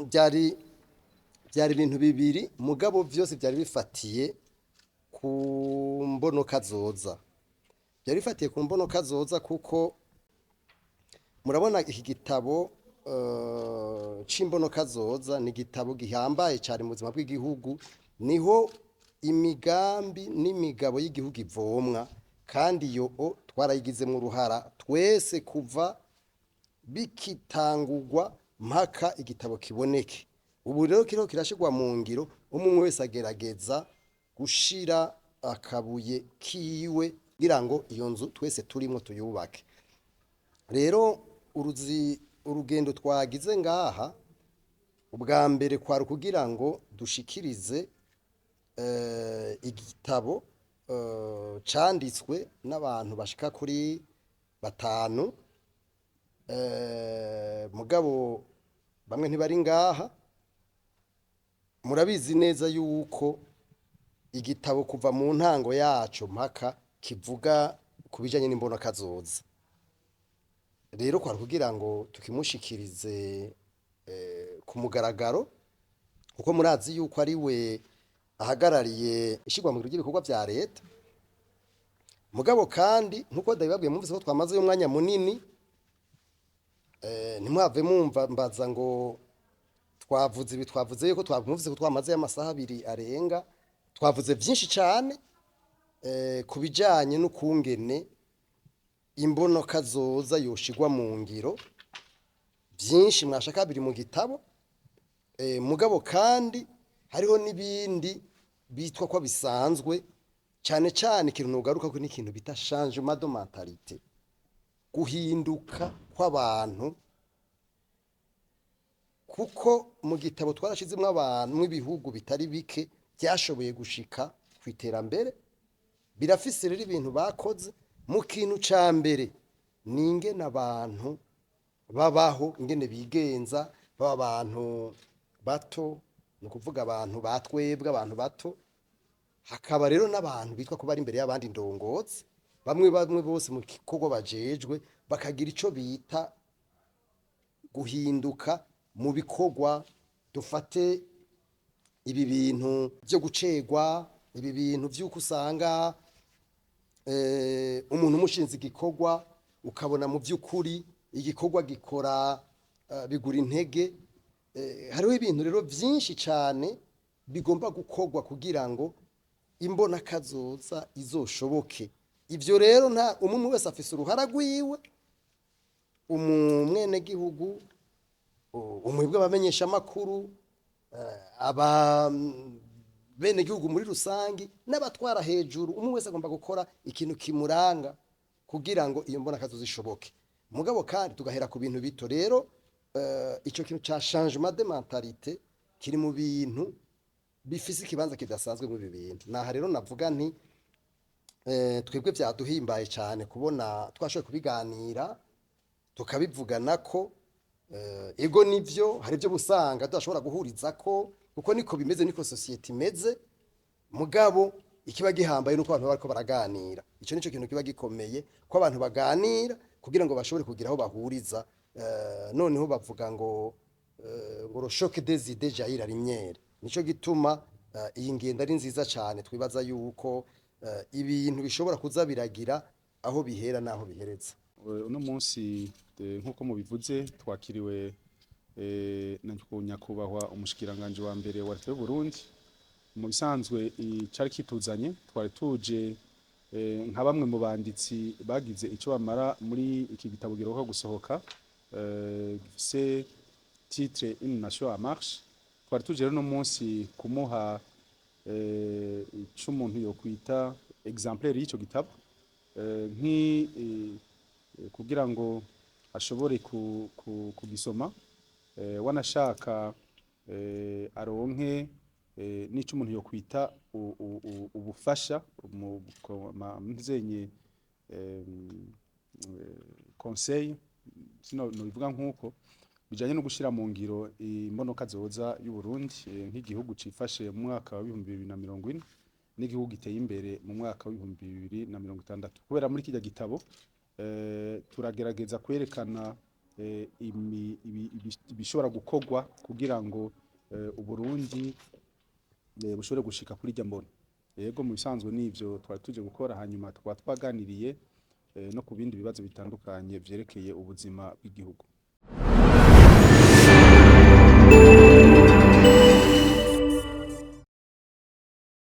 Byari ibintu bibiri, mugabo byose byari bifatiye ku mbonokazoza. Byari bifatiye ku mbonokazoza kuko murabona iki gitabo c'imbonokazoza ni igitabo gihambaye cyane mu buzima bw'igihugu. Niho imigambi n'imigabo y'igihugu ivomwa, kandi iyo twarayigizemo uruhara twese kuva bikitangurwa mpaka igitabo kiboneke. Ubu rero kiriho kirashirwa mu ngiro, umwe umwe wese agerageza gushira akabuye kiwe kugira ngo iyo nzu twese turimo tuyubake. Rero uruzi urugendo twagize ngaha, ubwa mbere kwari ukugira ngo dushikirize igitabo canditswe n'abantu bashika kuri batanu, mugabo bamwe ntibari ngaha. Murabizi neza yuko igitabo kuva mu ntango yaco mpaka kivuga ku bijanye n'imbonakazoza. Rero kwari kugira ngo tukimushikirize ku mugaragaro, kuko murazi yuko ari we ahagarariye ishirwa mu ngiro ry'ibikorwa vya leta. Mugabo kandi nkuko ndabibabwiye, mwumvise ko twamazeyo umwanya munini, ntimwave mumva mbaza ngo twavuze ibi, twavuze yuko twamuvise ko twamazeyo amasaha 2 arenga. Twavuze vyinshi cane ku bijanye n'ukungene imbonokazoza yoshirwa mu ngiro. Vyinshi mwashaka biri mu gitabo, mugabo kandi hariho n'ibindi bitwa ko bisanzwe. Cyane cyane ikintu nogaruka ko n'ikintu bita changement de mentalité, guhinduka kw'abantu, kuko mu gitabo twarashizemwo abantu mw'ibihugu bitari bike byashoboye gushika ku iterambere. Birafise rero ibintu bakoze. Mu kintu ca mbere ni ingene abantu babaho, ingene bigenza, baba abantu bato, ni ukuvuga abantu batwebwe, abantu bato. Hakaba rero n'abantu bitwa ko bari imbere y'abandi, ndongozi, bamwe bamwe bose mu gikorwa bajejwe bakagira ico bita guhinduka mu bikorwa. Dufate ibi bintu byo gucegwa, ibi bintu vy'uko usanga umuntu umushinze igikorwa, ukabona mu by'ukuri igikorwa gikora bigura intege. Hariho ibintu rero vyinshi cane bigomba gukorwa kugira ngo imbonakazoza izoshoboke. Ivyo rero nta umwe wese afise uruhara rwiwe, umwenegihugu, umwebwe abamenyeshamakuru, aba benegihugu muri rusangi n'abatwara hejuru. Umwe wese agomba gukora ikintu kimuranga kugira ngo iyo mbonakazoza ishoboke. Mugabo kandi tugahera ku bintu bito. Rero ico kintu ca changement de mentalité kiri mu bintu bifise ikibanza kidasanzwe muri ibi bintu. Naha rero navuga nti twebwe vyaduhimbaye cyane kubona twashoboye kubiganira, tukabivuganako. Ego nivyo, hari ibyo busanga tudashobora guhurizako, kuko niko bimeze, niko société imeze. Mugabo ikiba gihambaye nuko abantu bariko baraganira. Ico nico kintu kiba gikomeye, ko abantu baganira kugira ngo bashobore kugira aho bahuriza. Noneho bavuga ngo "Le choc des idées jaillit la lumière". Nico gituma iyi ngendo ari nziza cyane. Twibaza yuko ibintu bishobora kuza biragira aho bihera n'aho bihereza. Uno munsi, nk'uko mubivuze, twakiriwe na nyakubahwa umushikiranganje wa mbere wa leta y'u Burundi. Mu bisanzwe icari kituzanye, twari tuje nka bamwe mu banditsi bagize ico bamara muri iki gitabo giheruka gusohoka, gifise titre "Une nation en marche". Twari tuje rero uno munsi kumuha ico umuntu yokwita exemplaire y'ico gitabo, kugira ngo ashobore kugisoma, wanashaka aronke n'ico umuntu yokwita ubufasha mu nzenye conseil, sino nobivuga nkuko bijanye no gushira mu ngiro imbonokazoza y'u Burundi, nk'igihugu cifashe mu mwaka wa 2040 n'igihugu giteye imbere mu mwaka wa 2060. Kubera muri kirya gitabo turagerageza kwerekana ibishobora gukorwa kugira ngo Uburundi bushobore gushika kuri irya mbono. Yego, mu bisanzwe n'ivyo twari tuje gukora, hanyuma tukaba twaganiriye no ku bindi bibazo bitandukanye vyerekeye ubuzima bw'igihugu.